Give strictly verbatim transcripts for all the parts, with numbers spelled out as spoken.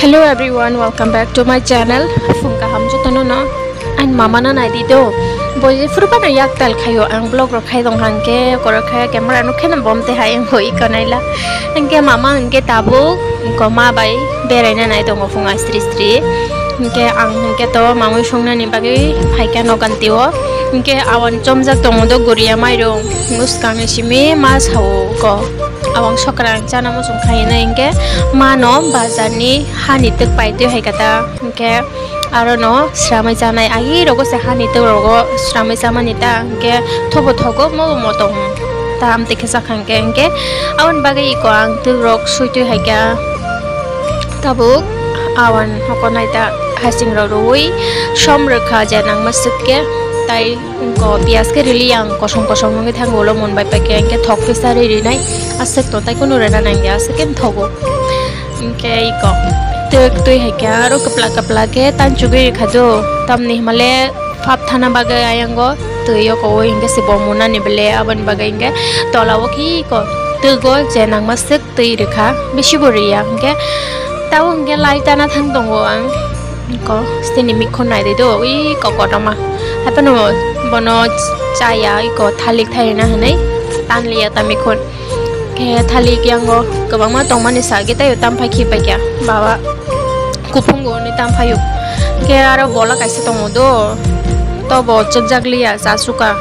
Hello everyone, welcome back to my channel. Phung kaham jotono no. Ang mama no nai di do. Bo je phuru bana yak tal khayo, ang vlog rok khai dong hang ke, koro khe camera no kheno bom te hai ang hoi ko naila. Ang ke mama ang ke tabuk, ko ma bai berai na nai tongo phung asri sri. Ang ke ang ang ke to mamui song nani bagwi phai ka nogan tio. Ang ke awan chomjak tongo do guria mairung. Muskang ni simi ma sao ko. Awang sokrang chana muchung khaina hinkhe mano bazarni hani twk paitwi hai kata hinkhe arono sramwi chanai agi rogo se hani twk rogo sramwi chamani ta hinkhe thobo thogo mo motong ta amtwi khe sakha hinkhe hinkhe aboni bagwi iko ang twk rok suitwi hai kha tabuk awan hokonai ta hasing rok rwui som rwkha je nangma swk khe tai. Ko piyas khe rili ang kosom kosom wngwi thango, ulo mon bai paikhe hinkhe thok kisa ri rinai aswk to tai kunu rwna nangya aswk khe thogo. Hinkhe iko twk twi hai khe aro kwpla kwpla khe tanchugwi rikha do, tamni himale phap thana bagwi ayango twi o kowi hinkhe se bo munani bele aboni bagwi hinkhe tola o khe iko twgo je nangma swk twi rwkha, bisi bo rwya hinkhe tabuk hinkhe lai tana thang tongo ang. Ko sini mikhun nai de do, ui ko kotorma. Haphano bono chaya, ui ko thalik thairina hinui tanliya ta mikhun. Khe thalik yango kwbangma tongmani sagi taiyo tamphai khipai kha baba. Kuphungo hinui tamphaio. Khe aro bola kaisa tongo do. Tobo chwkjakliya, chasuka.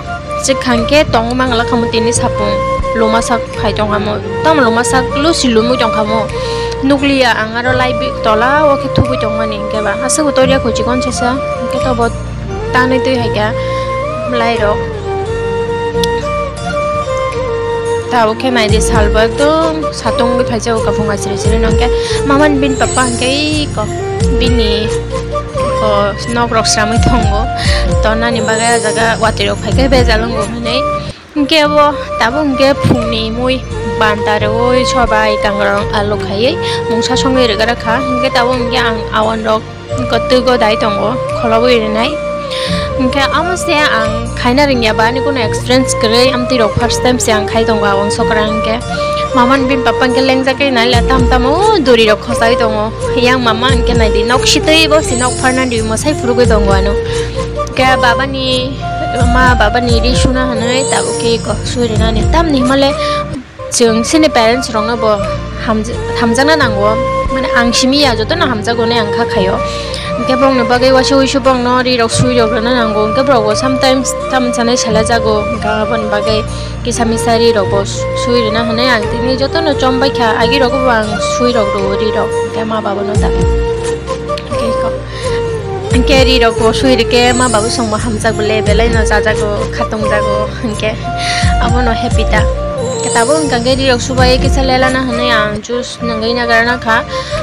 Chwkha hinkhe tongwi mangala khamu tini sapung lumasak phai tongkhamu. Tamo lumasak lusi lumwi tongkhamu. Nukliya ang aro live tola o khe thubwi tongmani hinkhe ba. Aswk bo toriya kho chikon sasa hinkhe tobo tanwi twi hai khe lai rok. Tabuk khe nai di salbo ekdom satung wngwi phaijak o kaphung asri sri nw hinkhe mamani bini papa hinkhe iko bini. Ko nok rok sramwi tongo. Tonani bagwi ah jaga watwi rok phai khe bejal wngo hinui. Hinkhe bo tabuk hinkhe phungni mui banta rwui sobai kangrong alu khaiwi mungsa songwi rwgra kha. Hinkhe tabuk hinkhe ang awan rok ko twgo dai tongo kholobwi rinai. Hinkhe amo se ang khaina rwngya ba ani kunu experience kwrwi amtwi rok first time se ang khai tongo awan sokra hinkhe. Mamani bini papa hinkhe lengjak khe naila tam tamo duri rok khosaui tongo. Yang mama hinkhe nai di nok sitwi bo si nok pharna di mwsai phurugwi tongo ano. Khe babani ma babani ri suna hinui tabuk khe iko sui rinani tamni himale chwng chini parents rokno bo hamj-, hamjakna nango mane ang simi ya jotono hamjago hinui ang kha khaio. Hinkhe bongni bagwi waisa wuisu bongno ri rok sui rok rwna nango hinkhe borok bo sometimes tamoni sanai sela jago hinkhe aboni bagwi. Kisa misa ri rok bo sui rwna hinui ang tini jotono chom bai kha, agi rok bo ang sui rok rwo ri rok, hinkhe ma baba no da. Hinkhe iko, hinkhe ri rok bo sui rwkhe ma baba song bo hamjak bole, belai no chajago, khatungjago, hinkhe abono happy ta. Hinkhe tabuk wngkha khe ri rok subai kisa lela na hinui ang juice. Nungwi nagra nakha,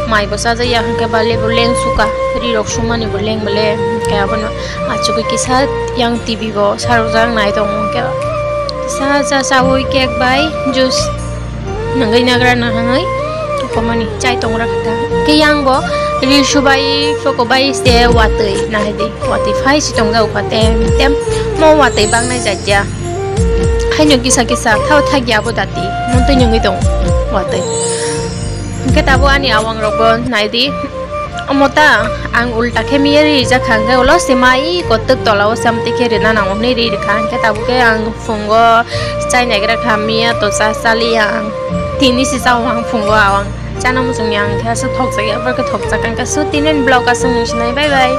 mai bo chajakya, hinkhe ba lebu leng suka, ri rok sumani bo leng bole, hinkhe abono achugwi kisa yang T V bo sarokjak nai tongo, hinkhe kisa cha chaui cake bai juice nungwi nagra nahanai komani chai tongra kha. Hinkhe yang bo ri subai, soko bai se watwi nahidi, watwi phai si tongjago kha tem tem, mo watwi bangnai jakya. Haino kisa kisa thao thakya abo dati, montwi nungwi tong watwi. Hinkhe tabuk ani awang rokbo naidi. Omo ta ang ulta khe miya rijak kha, hinkhe ulo se mai kotwk tola o samtwi khe rina nango hinwi ri rwkha, hinkhe tabuk khe ang phungo chai naigra kha, miya to cha chaliya ang. Tini se chao ang phungo awang chana muchungya, ang khe aswk thokjakya, abo khe thokjak, hinkhe so tini ani vlog aswk nung sinai, bye bye.